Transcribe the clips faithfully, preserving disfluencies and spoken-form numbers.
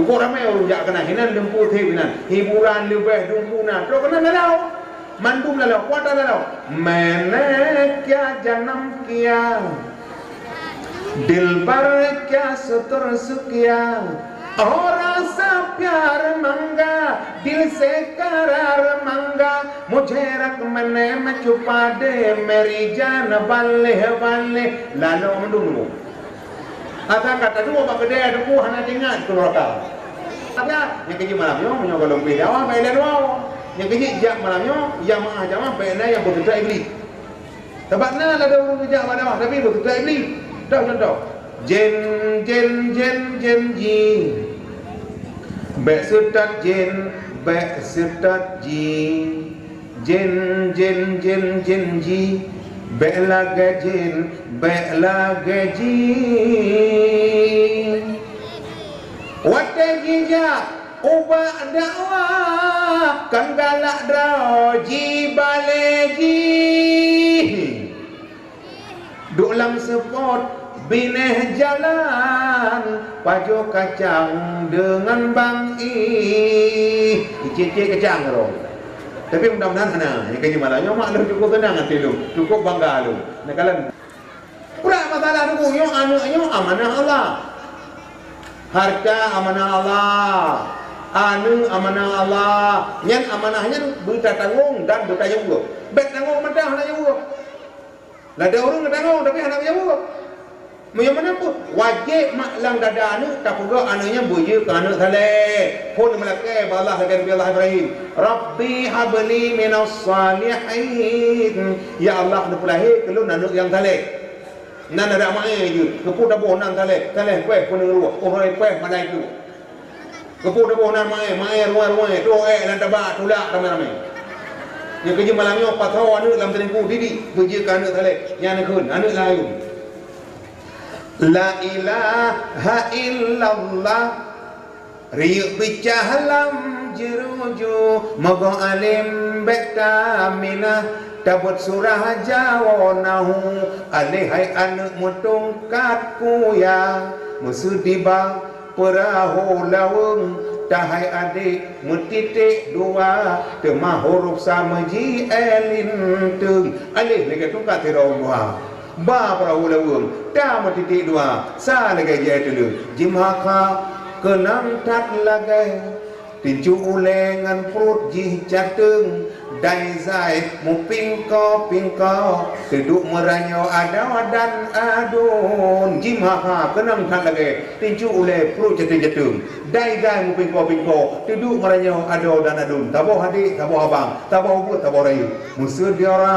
Cukup ramé ureuëng jak keunan, hinan lumpur them hinan, hiburan leubeh dumpu na, trok keunan lalau. Mandum lalau, kuat lalau. Maine kya janam kya, dilbar kya sutur sukya, aur sa pyar manga, dil se karar manga, mujhe rakh maine mein chupa de, meri jaan bale bale. Lalu mandum dulu. Asai ka taduek bak keudè teungku hana teuingat keu neuraka. Tapi nyang keujeuet malam nyoe, meunyoe goh lom pih dakwah bèk ilèe luwa. Nyang keujeuet jak malam nyoe, jamaah-jamaah bèk na nyang beuteupeue Iblih. Sabab na ladôm ureuëng geujak bak dakwah tapi beuteupeue Iblih. Toh contoh, jén, jén, jén, jén ji. Bèk seutôt jén, bèk seutôt ji. Jén, jén, jén, jén ji, bèk lagèe jén, bèk lagèe jih. Watèe jijak ubak dakwah, kon galak droe jibalè jih. Duek lam seupôt binéh jalan, pajoh kacang deungon bang ih. Icé-cé kacang keudroe. Tapi mudah-mudahan hana. Nyang keujeuet malam nyoe mak lôn cukup teunang até lôn, cukup bangga lôn. Neukalon. Brat masalah teungku, nyoe aneuk nyoe amanah Allah. Harta amanah Allah. Aneuk amanah Allah. Nyan amanah nyan beutatanggong dan beutanyong jaweueb. Bèk tanggong mantong hana jaweueb. Ladôm ureuëng geutanggong tapi hana geujaweueb. Meunyoe meunan pun, wajéb mak lam dada aneuk tapeugah aneuk nyan beujeuet keu aneuk saleh. Phon meulakèe bak Allah lagèe Nabi Allah Ibrahim, "Rabbi habli minas shalihin." Ya Allah, neupeulahé keu lôn aneuk nyang saleh. Nan adak maé jeuet, keupeue taboh nan saleh, saleh péh peuneurôh, uroe péh malaikat. Keupeue taboh nan maé, maé ruwai-ruwai, troh èk lam taba, tulak ramé-ramé. Nyang keujeuet malam nyoe pasoe aneuk lam teulingku didik, beujeuet keu aneuk saleh, nyan kheun aneuk lam ayôn. La ilaha illallah, riyeuk bicah lam jeuruju, mogoh além bèk taminah, tabeuet surah jawoe nahu, alèh hai aneuk meutungkat kuya, meuseudi ba peurahô laweueng, tahai adék meutiték dua, teuma hurôf sa meuji e linteung. Alèh lagèe tungkat sidroe dua. Ba peurahô laweueng, ta meutiték dua, sa lagèe ji e tuleueng. Jimeuhakha keunong that lagèe tincu ulèe ngon pruet jih cateueng. Dai zai mupingko-pingko, teuduek meuranyoe adoe dan aduen. Jimeuhakha keunong that lagèe tincu ulèe pruet jateueng-jateueng. Dai zai mupingko-pingko, teuduek meuranyoe adoe dan aduen. Saboh adék, saboh abang, saboh ubeut, saboh rayeuk. Meuseudiara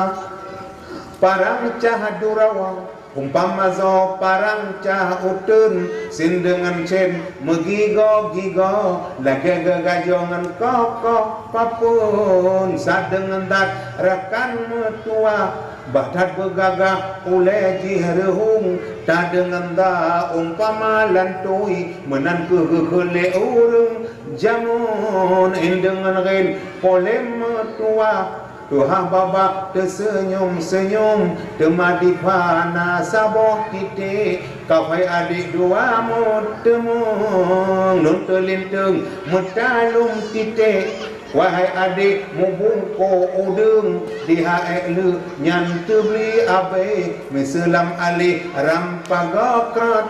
parang cah durawa. Umpama zoe parang cah uteuen, sien deungon cen meugigoe-gigoe, lagèe geugajoe ngon kokoh papeuen. Sa deungon that rakan meutuwah, bah that beugagah ulèe jih reuhung. Ta deungon that umpama lantôi, meunan kheueh geukheun lé ureueng jameun. Ên deungon rén polém meutuwah, tuha babah teuseunyum-seunyum, teuma dipat na saboh titék. Kafai adék dua meuteumeung, lôn teulinteung meutalom titék. Wahai adék mubungkôh udeueng, di ha ék leuek nyan teubli abée, miseue lam aléh ram pagoe krot.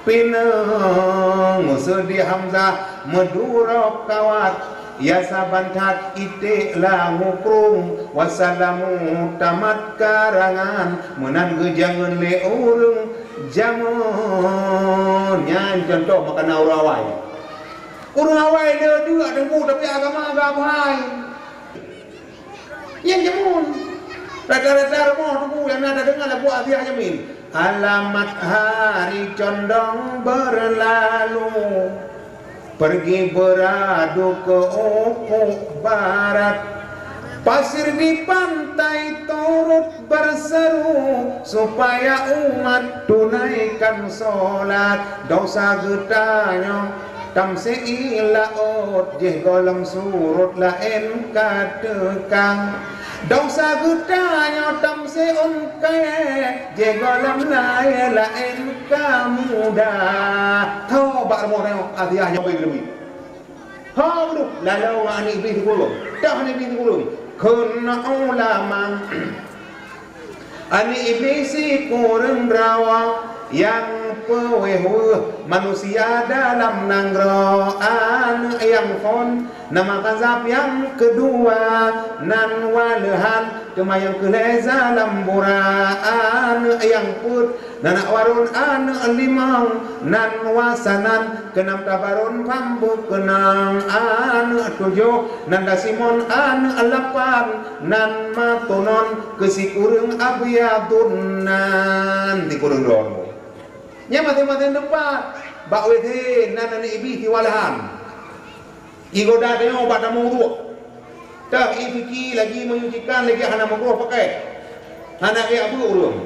Pineung, meuseuti Hamzah meudurok kawat, ya saban that iték lam mukrong, wasalamu tamat karangan, meunan geujangeun lé ureueng jameun. Nyan cuntoh makanan ureueng awai. Ureueng awai le deuek teungku, tapi agama agak buhai. Nyan jameun. Rata-rata rumoh teungku nyang na tadeungoe lagu Aziah Yamin. Alamat hari condong berlalu, pergi beradu ke ufuk barat. Pasir di pantai turut berseru, supaya umat tunaikan solat. Dosa geutanyoe tamsé i laôt, jih gohlom surot laén ka teuka. Dosa geutanyoe tamsé ôn kayèe, jih gohlom layèe laén ka muda. Tho Pak rumoh tanyoe, Asia nyoe bui geuleubi. Ha, beudôh, lalu ngon aneuk Iblih sikureueng. Dah aneuk Iblih sikureueng. Kheun ulama. Aneuk Iblih sikureueng droe nyang peuweuh-weuh manusia dalam nanggroe, aneuk nyang phon nama Kazab, nyang keudua nan Waleuhan, teuma nyang keulhèe Zalambura, aneuk nyang peuet nan Warun, aneuk limong nan Wasanan, keunam Tabarun Pambu, keunong aneuk tujoh nan Dasimon, aneuk lapan nan Matonon, keu sikureueng Abiadun nan sikureueng droe. Nyan maséng-maséng teumpat. Bak W C nan aneuk Iblih si Waleuhan. Igoda tanyoe bak tamong uduk. Teuh, i suci lagi menyucikan lagi hana meugroh pakai. Hana geujak beuet ureueng.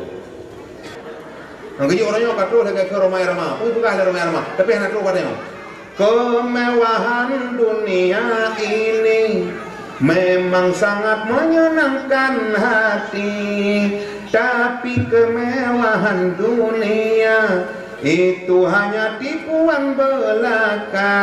Nyang keujeuet uroe nyoe ka troh lagèe keu Rhoma Irama. Peue peugah lé Rhoma Irama? Tapi hana troh bak tanyoe. Kemewahan dunia ini memang sangat menyenangkan hati, tapi kemewahan dunia itu hanya tipuan belaka.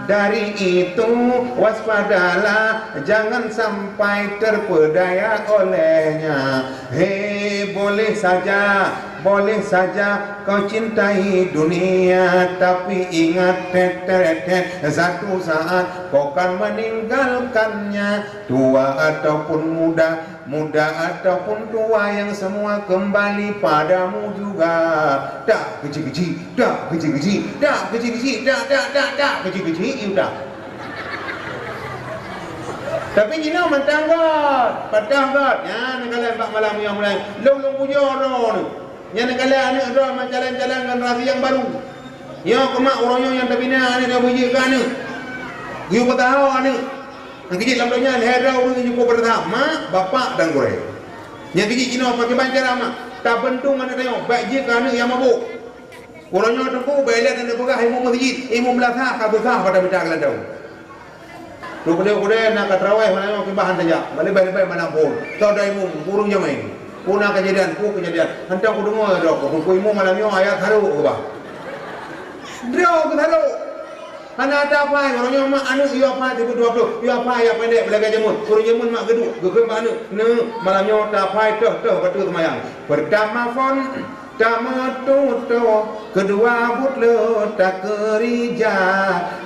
Dari itu, waspadalah, jangan sampai terpedaya olehnya. Hei, boleh saja, boleh saja kau cintai dunia, tapi ingat, tet, tet, tet, satu saat kau kan meninggalkannya. Tua ataupun muda, muda ataupun tua, yang semua kembali padamu juga. Dak keuci-keuci, dak keuci-keuci, dak keuci-keuci, dak, dak, dak, dak keuci-keuci, you dak. Tapi jinoe mantong göt, patah göt. Nyan neukalon bak malam nyoe mulai. Lôn, lôn pujoe droeneuh. Nyan neukalon aneuk droe meucalon-calon generasi nyang baru. Nyoe keu mak uroe nyoe nyang tabina aneuk, nyang beujeuet keu aneuk. Geuyue peutaho aneuk. Nyang keujeuet lam donya lhèe droe ureueng nyang jipeupeurintah, mak, bapak, dan gurèe. Nyang keujeuet jinoe pakriban cara, mak, tabeuntong aneuk tanyoe, bèk jeuet keu aneuk nyang mabök. Uroe nyoe teungku, bèk lé tapeugah imum meuseujid, imum meunasah ka susah bak tamita keulantoe. Dum keudéh-keudéh na ka tarawèh malam nyoe kiban han tajak, bak leubèh-leubèh malam phôn. Soe da imum, ureueng jamèe. Peue na keujadian, peue keujadian. Hantom kudeungö droe, teungku imum malam nyoe ayat sarok keubah. Droe keusarok. Hana taphai, uroe nyoe mak aneuk yue phai sibuet dua ploh, yue phai ayat pendek beulagèe jameun. Ureueng jameun mak geuduek, geukheun bak aneuk, "Neuk, malam nyoe taphai teuh-teuh bateue seumayang. Peurtama phôn tameututoe, keudua buet le takeurija,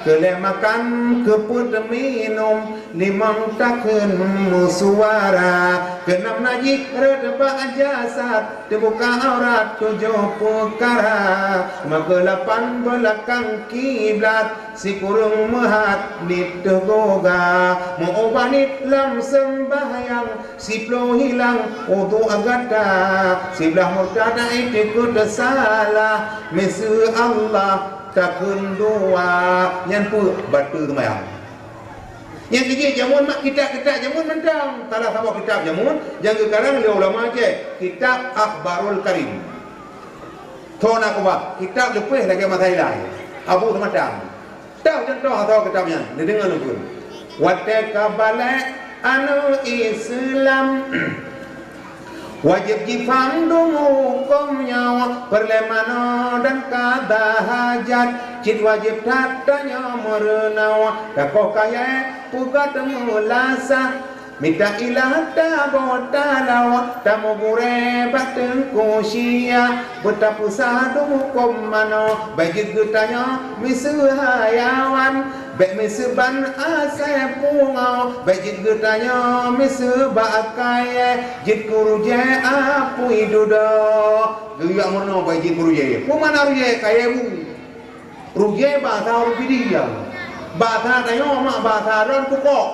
keulhèe makan, keupeuet minum, limong takheun meusuara, keunam najis rhot bak jasad, teubuka aurat tujoh peukara, meukeulapan beulakang kiblat, sikureueng meuhat niet teugoga, meu-ubat niet lam seumbahyang, siploh hilang udhu gata, siblah murtad itikeuet salah, miseue Allah takheun dua, nyan peue bateue seumayang." Nyang keujeuet jameun mak kitab-kitab jameun mantong. Salah saboh kitab jameun nyang geukarang lé ulama Aceh, kitab Akhbarul Karim. Thon aku bah, kitab leupeh lagèe masa ilai. Abu Seumatang. Teuh cuntoh atau kitab nyan, neudeungoe lôn kheun. Watèe ka balek aneuk Islam, wajéb jipaham dum hukôm nyoe, peureulèe manoe dan kada hajat, cit wajéb that tanyoe meureunoe, takoh kayèe peugöt meulasah, mita ilah taboh taloe, tameugurèe bak Teungku Syiah, beutapeusah dum hukôm manoe, bèk jeuet geutanyoe miseue hayawan. Bèk miseue ban asèe pungoe, bèk jeuet geutanyoe miseue bak kayèe, jeuet keu rujée apui dudoe. Geuyue meurunoe bèk jeuet keu rujée. Peue makna rujée? Kayèe bu. Rujée bahasa ureueng Pidie. Bahasa tanyoe mak bahasa droen tukok.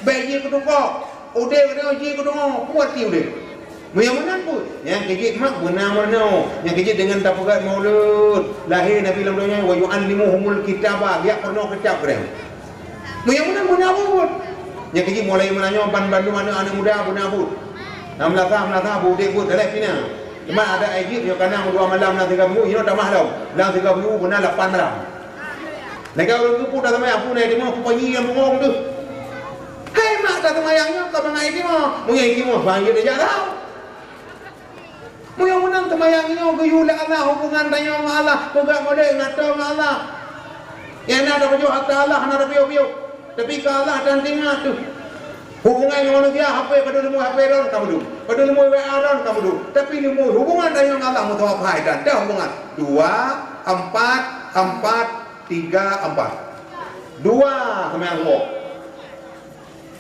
Bèk jeuet keu tukok. Udép keunoe jeuet keu deungoe, kuat ti udép. Meunyoe meunan peue? Nyang keujeuet mak beuna meurunoe. Nyang keujeuet deungon tapeugöt maulud. Lahé Nabi lam donya, "Wa yu'allimuhumul kitaba", geujak peurunoe kitab keu ureueng. Meunyoe meunan beuna buet. Nyang keujeuet mulai meunan nyoe ban bandum aneuk-aneuk muda beuna buet. Nyang meulasah-meulasah beudép buet, daleh pina. Teuma adak Egypt nyoe kana meudua malam lam tiga minggu, nyoe tamah lom. Lam tiga minggu beuna lapan malam. Lagèe ureueng keupeue taseumayang, peue na i timoh, peue nyan bungong teuh. Hai mak, taseumayang nyoe ka mangat i timoh. Meunyoe i timoh, ban jeuet jak rau. Meunyoe meunan seumayang nyoe geuyue lé Allah, hubungan tanyoe ngon Allah, peugah model ngon atoe ngon Allah. Nyang na tapajoh atra Allah, hana tapiôh-piôh. Tapi keu Allah tan teuingat teuh. Hubungan ngon manusia, H P padub leumo, H P droen ka padub. Padub leumo W A droen ka padub. Tapi leumo hubungan tanyoe ngon Allah meusawa hai dan dah hubungan. Dua, empat, empat, tiga, empat. Dua seumayang leumo.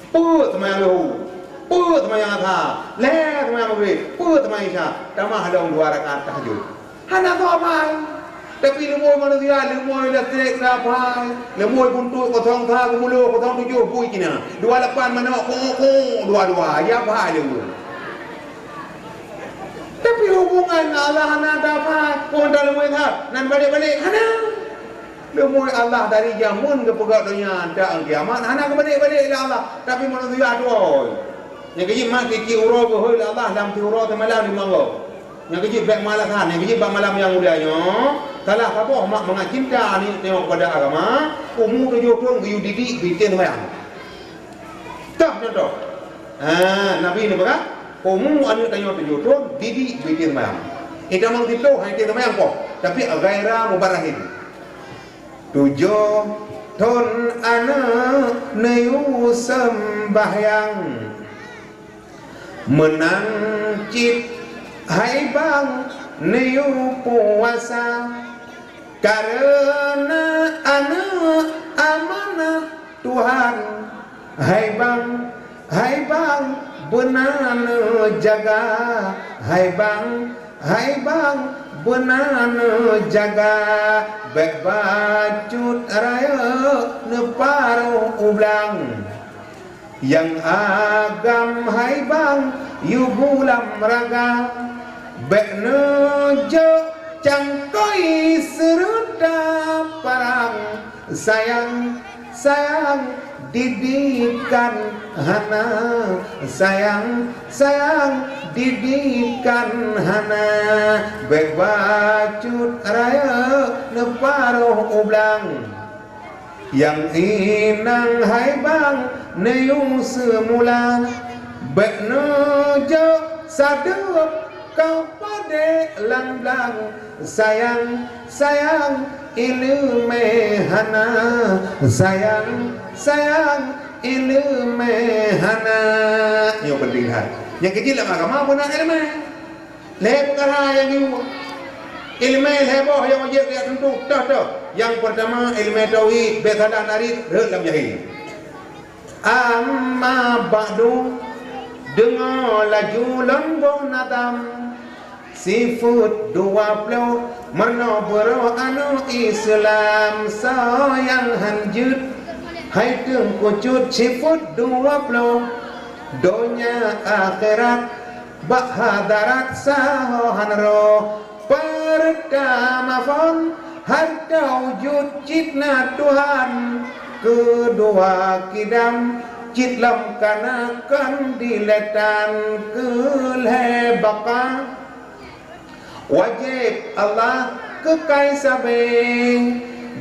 Peuet seumayang leuhô, peuet seumayang asar, lhèe seumayang maghrib, peuet seumayang isya, tamah lom dua rakaat tahajud. Hana soe apai. Tapi leumo manusia, leumo listrik na apai. Leumo buntuk kosong sa geumulo, kosong tujoh bui Cina. Dua lapan manok, kok-kok, dua-dua. Ya apai leumo. Tapi hubungan ngon Allah hana ada apai. Pun dah leumo that, nan balek-balek hana. Leumo Allah dari jameun geupeugah donya, dak kiamat hana geubalek-balek lé Allah, tapi manusia tuwoe. Nyang keujeuet mat tiep uroe geuhôi lé Allah lam tiep uroe teumalam limong goe. Nyang keujeuet bèk malasan, nyang keujeuet bak malam nyang mulia nyoe, salah saboh mak mangat cinta aneuk tanyoe keupada agama, umu tujoh thon geuyue didik beuitéh seumayang. Toh contoh. Ha, Nabi neupeugah, umu aneuk tanyoe tujoh thon didik beuitéh seumayang. Itamong siploh han itéh seumayang poh, tapi ghaira mubarrahin. Tujoh thon aneuk neuyue seumbahyang, meunan cit hai bang neuyue puasa, kareuna aneuk amanah Tuhan. Hai bang, hai bang, beuna neujaga. Hai bang, hai bang, beuna neujaga. Bèk bacut rayeuk neuparoh u blang. Nyang agam hai bang, yue gulam raga. Bèk neujok cangkôi seureuta parang. Sayang, sayang, didikan hana. Sayang, sayang, didikan hana. Bèk bacut rayeuk neuparoh u blang. Nyang inong hai bang neuyue seumula. Bèk neujok sadeup ka padé lam blang. Sayang, sayang, ileumèe hana. Sayang, sayang, ileumèe hana. Nyoe penting that. Nyang keujeuet lam agama beuna ileumèe. Lhèe peukara nyang geuyue. Ileumèe lhèe boh nyang wajéb geuyue tuntu. Toh-toh. Nyang peurtama ileumèe tauhid, bèk salah narit, rhot lam jahé. Amma ba'du, deungoe laju lôn boh nazam, sifeuet dua ploh, meurunoe beurôh aneuk Islam, soe nyang han jeuet, hai teungku cut sifeuet dua ploh, donya akhirat, bak hadarat saho han roh. Peurtama phon hareuta wujud cit na Tuhan, keudua kidam cit lom ka na kon dilèe tan, keulhèe baka wajéb Allah keukai sabé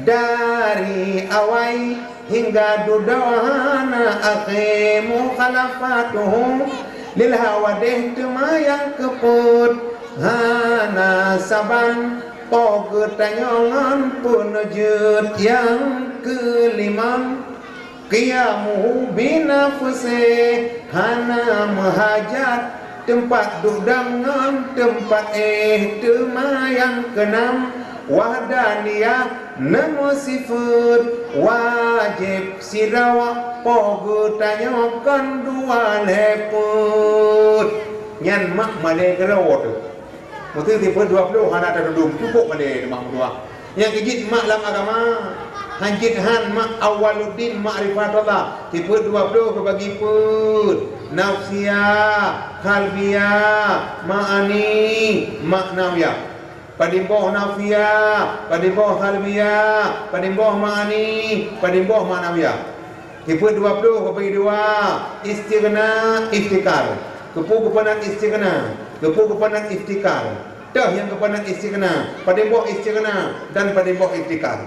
dari awai hingga dudoe hana akhé. Mukhalafatuhu lil hawadith teuma nyang keupeuet hana saban po geutanyoe ngon peuneujeuet. Nyang keulimong, qiyamuhu binafsih hana meuhajat teumpat duek dam ngon teumpat éh. Teuma nyang keunam, wahdaniyah neumeusifeuet wajéb sidroe po geutanyoe kon dua lhèe peuet. Nyan mak malèe keudroe teuh. Meuseu sifeuet dua ploh hana tatudong, cukôp malèe teuma meutuah. Nyang keujeuet mak lam agama, han jeuet han mak awwaluddin ma'rifatullah. Sifeuet dua ploh geubagi peuet, nafsiyah, qalbiyah, ma'ani, ma'nawiyah. Padum boh nafsiyah, padum boh qalbiyah, padum boh ma'ani, padum boh ma'nawiyah. Sifeuet dua ploh geubagi dua, istighna, iftiqar. Keupeue geupeunat istighna? Keupeue geupeunat iftiqar? Toh nyang geupeunat istighna, padum boh istighna dan padum boh iftiqar.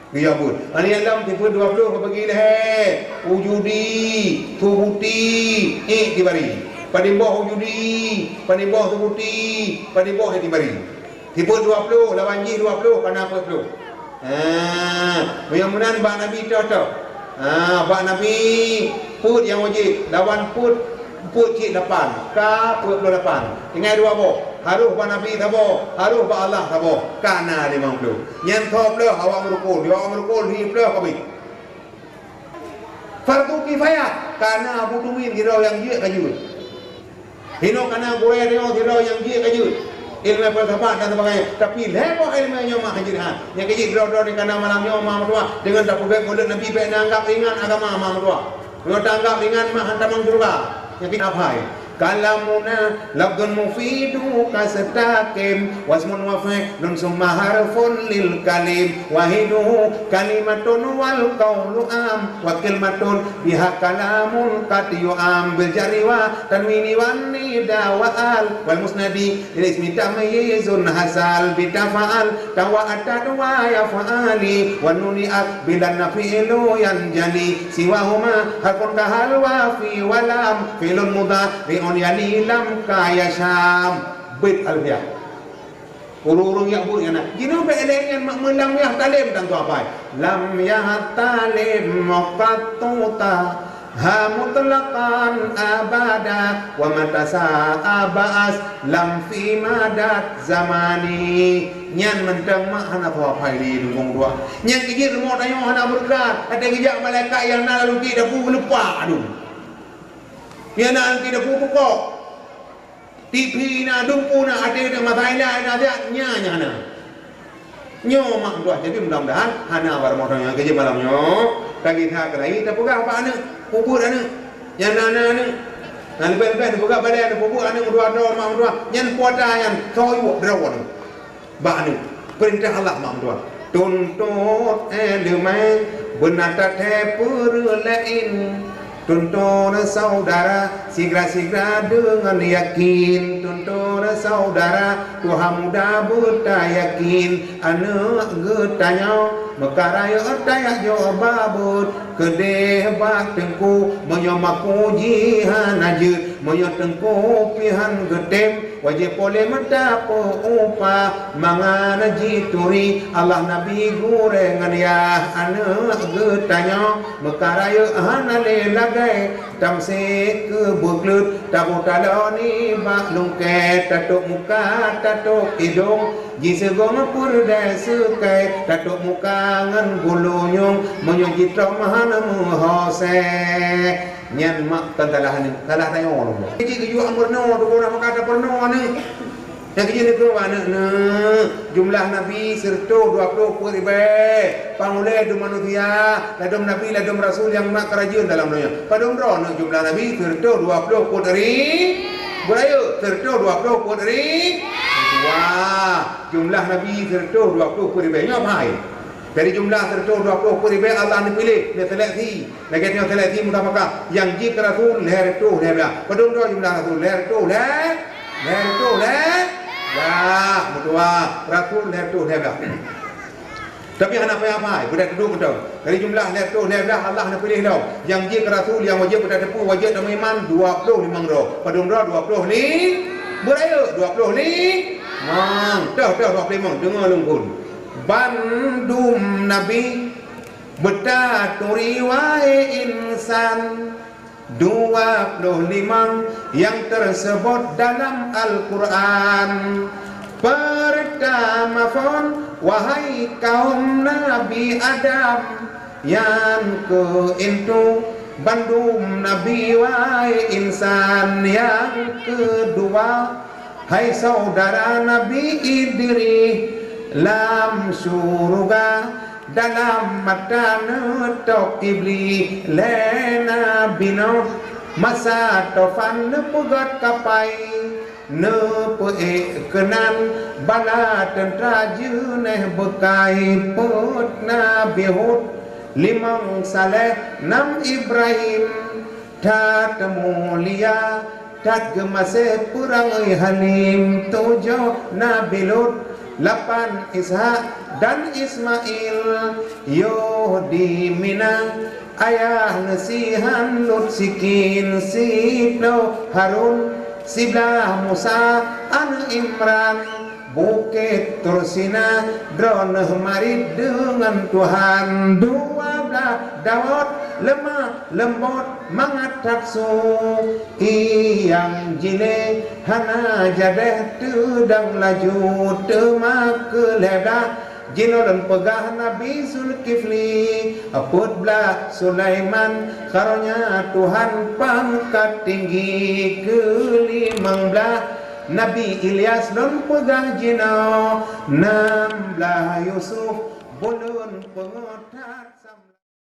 Geuyue buet. Aneuk lom sifeuet dua ploh geubagi lhèe, wujudi, subuti, iktibari. Padum boh u judi, padum boh seubuti, padum boh yatim piatu. Sifeuet dua ploh, lawan jih dua ploh, kana peuet ploh. Ha, meunyoe meunan bak Nabi toh-toh. Ha, bak Nabi peuet nyang wajéb, lawan peuet, peuet cit lapan, ka peuet ploh lapan. Tinggai dua boh, harôh bak Nabi saboh, harôh bak Allah saboh, kana limong ploh. Nyan soe ploh awak meurukon, di awak meurukon lhèe ploh ka abéh. Fardu kifayah, kana Abu Tumin sidroe nyang jeuet ka jeuet. Hinoe kana gurèe tanyoe sidroe nyang jeuet ka jeuet. Ileumèe falsafat dan sebagainya. Tapi lhèe boh ileumèe nyoe mak hana jeuet that. Nyang ka jeuet droe-droe di kana malam nyoe mak meutuah deungon tapeugèt Maulud Nabi bèk neuanggap ringan agama mak meutuah. Meunyoe taanggap ringan mak han tamong syeuruga. Nyang ka jeuet apai. Kalamuna lafzun mufidu kastaqim, wasmun wa fi'lun summa harfun lil kalim, wahiduhu kalimatun wal qaulu am, wa kalimatun biha kalamun qad yu'am, bil jarri wa tanwini wan nida wa al, wal musnadi lil ismi tamyizun hasal, bi tafa'al, tawa'ata wa yaf'ali, wa nuni aqbilan fi'lu yanjali, siwahuma harfun ka hal wa fi wa lam, fi'lun mudhari'un yali lam ka yasham. Bait Alfiah. Ureueng-ureueng nyang buet nyan na. Jinoe bèk lé nyan mak meulam yah talem tan tu apai. Lam yah talem muqattuta ha mutlaqan abada wa mata sa'a ba'as lam fi madat zamani. Nyan mantong mak hana tu apai lé dukong dua. Nyang keu jeuet rumoh tanyoe hana beureukat, até geujak malaikat nyang na lam ruti dapu leupah adu. Nyang na lam ruti dapu pukok. Tipi na, dumpu na, até na, masa ilai na, siat nya nyang na. Nyoe mak meutuah, jadi mudah-mudahan hana bak rumoh tanyoe nyang keujeuet malam nyoe. Ka gisa keulayi tapeugah bak aneuk, peubuet aneuk. Nyang na, na aneuk. Na leubeh-leubeh tapeugah balèe aneuk, peubuet aneuk, meutuah droe mak meutuah. Nyan puasa nyan, soyuek droe aneuk. Bak aneuk, peurintah Allah mak meutuah. Tuntot ileumèe beuna tathèe peureulee. Tuntot saudara sigra-sigra deungon yakin. Tuntot saudara tuha muda beutayakin. Aneuk geutanyoe meuka rayeuk tajak jok babeuet. Keudeh bak teungku meunyoe maku jih hana jeuet. Meunyoe teungku pih han geutem. Wajéb polém tapeu upah mangat jituri Allah Nabi gurèe ngon yah aneuk geutanyoe meuka rayeuk hana lé lagèe tamsé keu beukleut taboh taloe nibak lungkèe tatôp muka tatôp idông jiseugom peureudèe seukai tatôp muka ngon gulunyueng meunyoe jitrom hana meuhosé. Nyan mak kon salah aneuk, salah tanyoe lom. Cit geuyue ameurunoe, tuboh na maka tapeurunoe aneuk. Nyang keujeuet neukheun bak aneuk-aneuk, jumlah nabi sireutôh dua ploh peuet ribèe. Pang ulèe dum manusia, ladôm nabi, ladôm rasul nyang mat keurajeuen dalam donya. Padum droe aneuk jumlah nabi sireutôh dua ploh peuet ri-, beurayeuk, sireutôh dua ploh peuet ri-, wah, jumlah nabi sireutôh dua ploh peuet ribèe. Nyoe apai? Dari jumlah sireutôh dua ploh peuet ribèe Allah neupiléh, neuseleksi. Lagèe nyoe seleksi musabaqah nyang jeuet keu rasul lhèe reutôh lhèe blah. Padum droe jumlah rasul lhèe reutôh lhèe, lhèe reutôh lhèe blah. Meutuah rasul lhèe reutôh lhèe blah. Tapi hana payah-payah, beudak dudoe mantong. Dari jumlah lhèe reutôh lhèe blah Allah neupiléh lom. Nyang jeuet keu rasul nyang wajéb beutateupeue, wajéb tameuiman dua ploh limong droe. Padum droe dua ploh li-, beurayeuk dua ploh limong. Toh, toh dua ploh limong, deungö lôn kheun. Bandum nabi beutaturi wae insan, dua ploh limong nyang teuseubot dalam Al-Qur'an. Peurtama phon, wahai kaum Nabi Adam, nyang keu intu bandum nabi wae insan, nyang keudua, hai saudara Nabi Idris, lam syuruga dalam mata neutôb Iblih lé Nabi Nuh, masa tofan neupeugöt kapai, neupeuék keunan bala teuntra jeunèh beukai. Peuet Nabi Hud, limong Saleh, nam Ibrahim, that mulia, that geumaséh peurangui halim, tujoh Nabi Lut, lapan Ishak dan Ismail, yoh di Mina Ayah neusihan Lut sikin, siploh Harun, siblaih Musa aneuëk Imran. Bukét Tur Sina droeneueh marit deungon Tuhan. Dua blaih Daud leumah leumbot mangat that su. Ié nyang jilée hana jadéh teudong laju, teuma keu lhée blaih jinoe lôn peugah Nabi Zulkifli, peuet blaih Sulaiman, karonya Tuhan pangkat tinggi, keu limong blaih Nabi Ilyas lôn peugah jinoe, nam blaih Yusuf buleuen peungeuta.